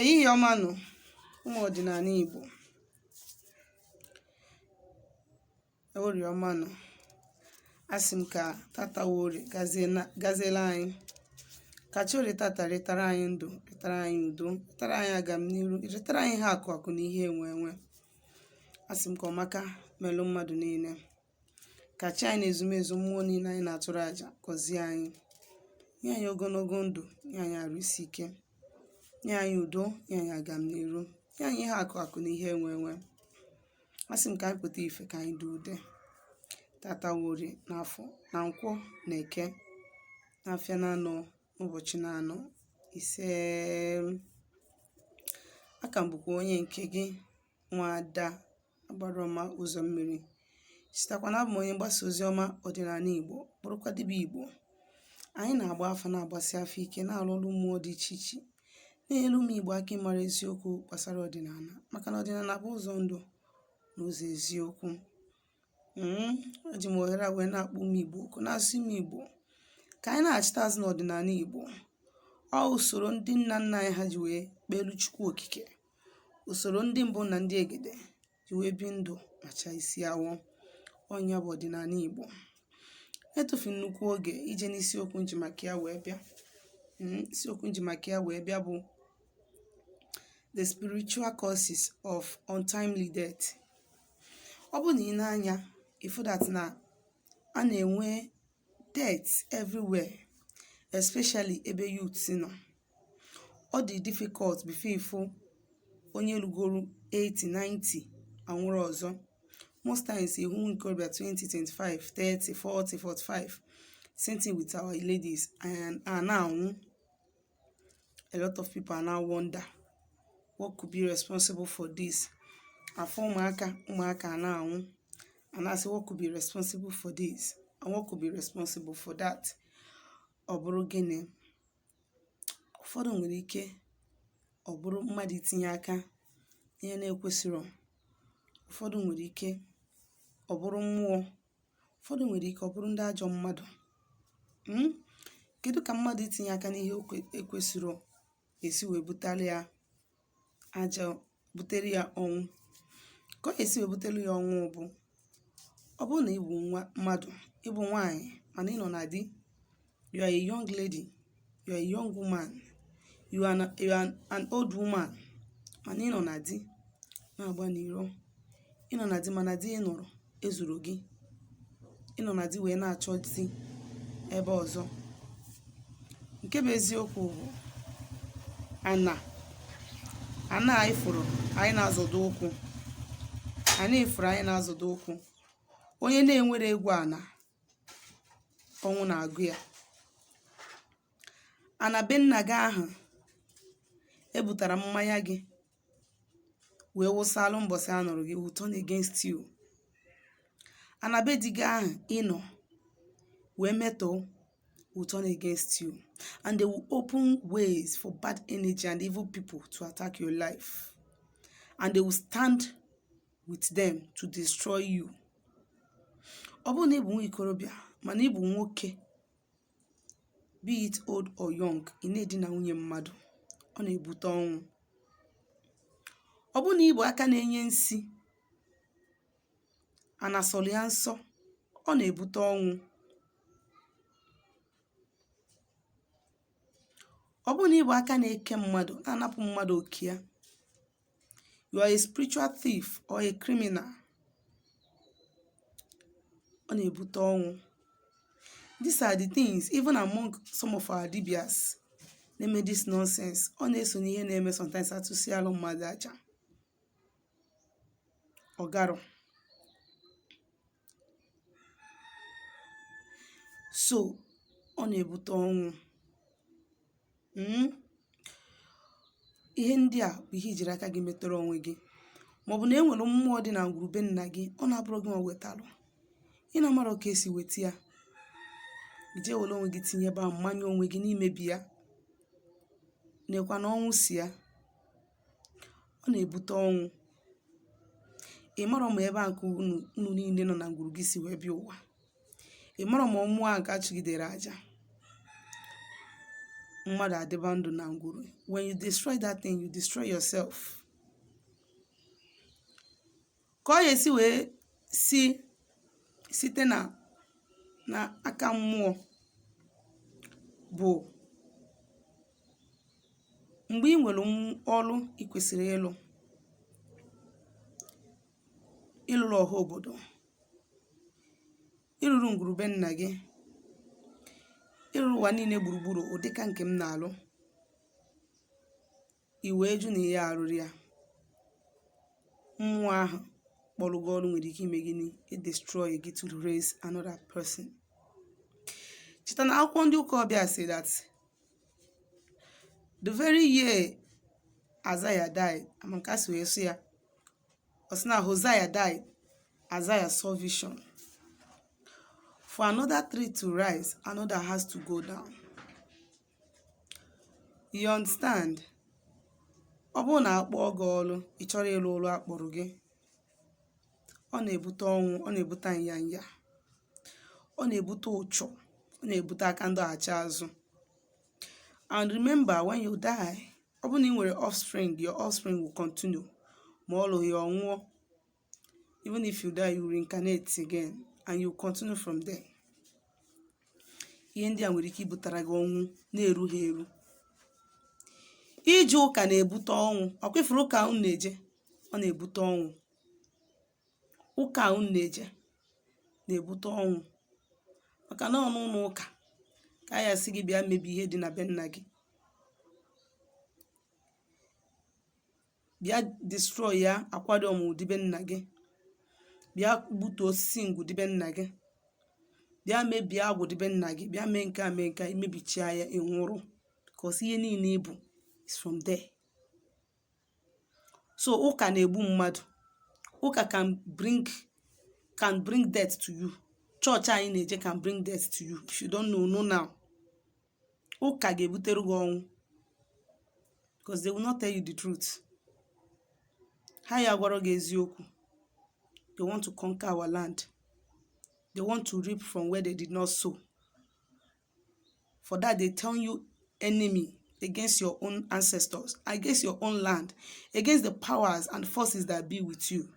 Ehihie ọma nụ, ụmụ ọdịnala Igbo. Orie ọma nụ. Asị m ka tata wụ orie gaziela anyị. Ka chi orie tata ritara anyị ndụ, ritara anyị udo, ritara anyị agamniru, ritara anyị ihe akụ akụ na ihe enwe enwe. Asị m ka ọmaka melụ mmadụ niile. Ka chi anyị na ezumezu mmụọ niile anyị na-atụrụ aja gọzie anyị, nye anyị ogologo ndụ, nye anyị arụ isi ike, nye anyị udo, nye anyị agamniru, nye anyị ihe akụ akụ na ihe enwe enwe. Asị m ka anyị pụta ife, ka anyị dee ude. Tata wụ orie na afọ na nkwọ na eke na afịa na anọ n'ụbọchị na anọ ise. Aka m bụkwa onye nke gị, nwaada Agbarọma Ụzọ Mmiri. Chetakwa na abụ m onye mgbasa ozi ọma ọdịnala Igbo, bụrụkwa dibịa Igbo. Anyị na-agba afa, na-agbasi afa ike, na-arụ ọrụ mmụọ dị iche iche, na-enyere ụmụ Igbo aka ịmara eziokwu gbasara ọdịnala, maka na ọdịnala bụ ụzọ ndụ na ụzọ eziokwu. Eji m ohere a wee na-akpọ ụmụ Igbo oku, na-asị ụmụ Igbo ka anyị na-achịta azụ n'ọdịnala Igbo. Ọ usoro ndị nna nna anyị ha ji wee kpeelu Chukwu Okike, usoro ndị mbụ na ndị egede ji wee bi ndụ ma chaa isi awọ. Ọ nya bụ ọdịnala Igbo. Etufu nnukwu oge ije n'isiokwu nji maka ya wee bịa. Isiokwu nji maka ya wee bịa bụ the spiritual causes of untimely death. Ọ bụrụ na i nee anya, ị fụ that na a na-enwe death everywhere, especially ebe youths nọ. Ọ dị difficult before ị fụ onye rugoro 80, 90 anwụrụ ọzọ. Most times ị hụ nwa ikorobịa 20, 25, 30, 40, 45. Same thing with our ladies and a na-anwụ. A lot of people are now wonder what could be responsible for this. Afọ ụmụaka, ụmụaka a na-anwụ, a na-asị what could be responsible for this and what could be responsible for that. Ọ bụrụ gịnị? Ụfọdụ nwere ike ọ bụrụ mmadụ itinye aka ihe na-ekwesịrọ. Ụfọdụ nwere ike ọ bụrụ mmụọ. Ụfọdụ nwere ike ọ bụrụ ndị ajọ mmadụ. Kedu ka mmadụ itinye aka n'ihe ekwesịrọ esi wee butere ya ajọ, butere ya ọnwụ? Ka ọ esi wee butere ya ọnwụ bụ, ọ bụrụ na ị bụ nwa mmadụ, ị bụ nwaanyị mana ị nọ na di, you are a young lady, you are a young woman, you are an old woman, mana ị nọ na di na-agba n'iro. Ị nọ na di mana di ị nụrụ ezuru gị. Ị nọ na di wee na-achọ di ebe ọzọ. Nke bụ eziokwu bụ ana ana anyị fụrụ anyị na-azọdo ụkwụ, ana ịfụrụ anyị na-azọdo ụkwụ. Onye na-enwere egwu ana, ọnwụ na-agụ ya. Ana be nna gị ahụ ebutara mmanya gị wee wụsalụ mbọsị a nụrụ gị will turn against you. Ana be di gị ahụ ị nọ wee metọọ will turn against you, and they will open ways for bad energy and evil people to attack your life, and they will stand with them to destroy you. Ọ bụrụ na ị bụ nwa ikorobịa mana ị bụ nwoke, be it old or young, ị na-edina nwunye mmadụ, ọ na-ebute ọnwụ. Ọ bụrụ na ị bụ aka na-enye nsi, ana sọrọ ya nsọ, ọ na-ebute ọnwụ. Ọ bụrụ na ị bụ aka na-eke mmadụ, na-anapụ mmadụ oke ya, you are a spiritual thief or a criminal, ọ na-ebute ọnwụ. These are the things. Even among some of our dibias na-eme this nonsense, ọ na-eso n'ihe na-eme sometimes atụsịalụ mmadụ aja ọgarọ. So ọ na-ebute ọnwụ. Ihe ndị a bụ ihe ijiri aka gị metọrọ onwe gị, maọbụ na e nwere mmụọ dị na ngwuru be nna gị, ọ na-abụrụ gị nwa wetalụ, ị na-amarọ ka esi weta ya, ije were onwe gị tinye ebe ahụ, mmanya onwe gị n'imebi ya, nekwa na ọnwụ si ya. Ọ na-ebute ọnwụ. Ị marọ ma ebe a nke unu niile nọ na ngwuru gị si wee bịa ụwa. Ị marọ ma mmụọ ahụ nke achụgidere aja. Mmadụ adịba ndụ na ngwuru. When you destroy that thing, you destroy yourself. Ka ọ ga-esi wee si site na aka mmụọ bụ mgbe ị nwere ọrụ ị kwesịrị ịlụ, ịlụrụ ọha obodo, ịrụrụ ngwuru be nna gị, ịrụrụ ụwa niile gburugburu, ụdịka nke m na-alụ, i wee jụ na ihe arụrụ ya, mmụọ ahụ kpọrọ gị ọrụ nwere ike ime gịnị? I destroy gị to raise another person. Cheta na akwụkwọ ndị ụka ọbịa say that the very year Isaiah died, ama nke a si wee sị ya, ọ sị na Hosea died, Isaiah saw vision. For another tree to rise, another has to go down. You understand? Ọ bụrụ na akpọọ gị ọrụ, ị chọrọ ịlụ ọrụ akpọrọ gị, ọ na-ebute ọnwụ, ọ na-ebute nyanya, ọ na-ebute ụchụ, ọ na-ebute aka ndọghachi azụ. And remember, when you die, ọ bụrụ na ị nwere offspring, your offspring will continue. Ma ọ lụghị, ọ nwụọ, even if you die, you reincarnate again and you continue from there. Ihe ndị a nwere ike ibutara gị ọnwụ na-erughị eru. Ije ụka na-ebute ọnwụ. Ọkwa ifuru ụka unu na-eje, ọ na-ebute ọnwụ. Ụka unu na-eje na-ebute ọnwụ, maka na ọ n'ụlọ ụka ka a ya sị gị bịa mebi ihe dị na be nna gị, bịa destroy ya akwado ọmụmụ dị be nna gị, bịa gbutuo osisi ngwu dị be nna gị, bịa mebie agwụ dị be nna gị, bịa mee nke a, mee nke a. Imebichaa ya, ị nwụrụ, because ihe niile ịbụ is from there. So ụka na-egbu mmadụ. Ụka can bring death to you. Chọọchị anyị na-eje can bring death to you. If you don't know, know now. Ụka ga-ebutere gị ọnwụ, because they will not tell you the truth. Ha ya gwara gị eziokwu. They want to conquer our land. They want to reap from where they did not sow. For that, they tell you enemy against your own ancestors, against your own land, against the powers and forces that be with you.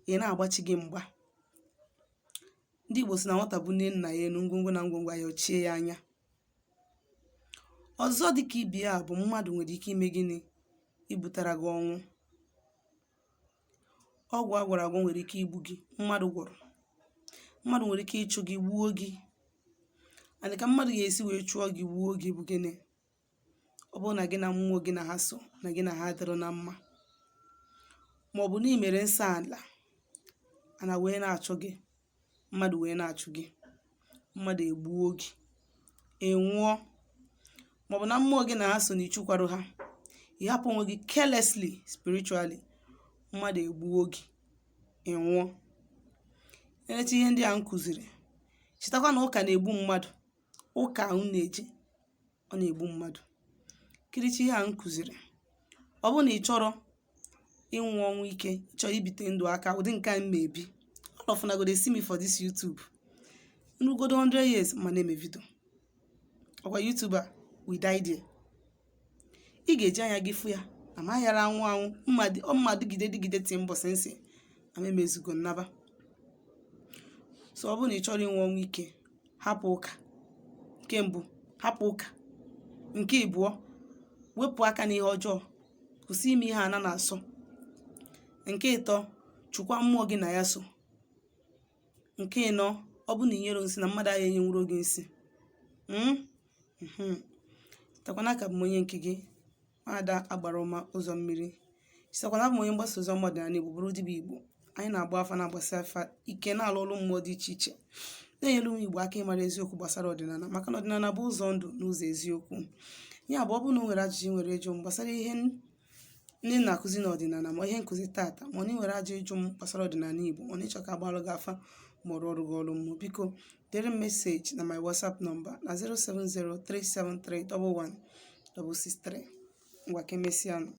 Ị na-agbachi gị mgba. Ndị Igbo si na nwata bụ nne nna ya enu, ngwongwo na ngwongwo ya ochie ya anya. Ọzọ dịka ibe ya bụ, mmadụ nwere ike ime gịnị? Ibutara gị ọnwụ. Ọgwụ a gwọrọ agwọ nwere ike igbu gị. Mmadụ gwọrọ, mmadụ nwere ike ịchụ gị, gbuo gị. And ka mmadụ ga-esi wee chụọ gị, gbuo gị bụ gịnị? Ọ bụrụ na gị na mmụọ gị na ha so, na gị na ha adịrọ na mma, ma ọ bụ na ị mere nsọ ala ana wee na-achụ gị, mmadụ wee na-achụ gị, mmadụ egbuo gị, ị nwụọ, maọbụ na mmụọ gị na ha so na ichukwaro ha, ị hapụ onwe gị carelessly spiritually, mmadụ egbuo gị, ị nwụọ. Elecha ihe ndị a m kụziri, chetakwa na ụka na-egbu mmadụ. Ụka ahụ na-eje, ọ na-egbu mmadụ. Kiricha ihe a m kụziri, ọ bụrụ na ị chọrọ ịnwụ ọnwụ ike, ị chọrọ ibite ndụ aka ụdị nke a m ma ebi, all of una go dey see me for this YouTube nrugodo 100 years ma na-eme video. Ọkwa YouTube a, we die there. Ị ga-eji anya gị fụ ya na ma yara anwụ anwụ mma dịgide dịgide ti mbọsị nsị na m emezugo nnaba. So ọ bụrụ na ị chọrọ ịnwụ ọnwụ ike, hapụ ụka. Nke mbụ, hapụ ụka. Nke ịbụọ, wepụ aka n'ihe ọjọọ, kwụsị ime ihe ana na-asọ. Nke ịtọ, chụkwa mmụọ gị na ya so. Nke ịnọ, ọ bụ na inyere nsị na mmadụ agha enyenwuro gị nsị. Takwana aka bụ m onye nke gị, Ada Agbara Ọma Ụzọ Mmiri. Sitakwana abụ m onye mgbasa ozi ọma ọdịnala Igbo, bụrụ dibịa Igbo. Anyị na-agba afa, na-agbasi afa ike, na-alụ ọrụ mmụọ dị iche iche, na-enyere ụmụ Igbo aka ịmara eziokwu gbasara ọdịnala, maka na ọdịnala bụ ụzọ ndụ na ụzọ eziokwu. Ya bụ, ọ bụrụ na o nwere ajụjụ ị nwere ịjụ m gbasara ihe ndị na-akụzi n'ọdịnala, ma ihe nkụzi tata, ma ọ na ị nwere ajụ ịjụ m gbasara ọdịnala Igbo, ma ọ na ịchọ ka agbalụ gị afa, ma ọ rụọ ọrụ gị ọrụ mmụọ, biko dere m message na my WhatsApp number na 07037311663. Ngwa, ka emesịa nụ.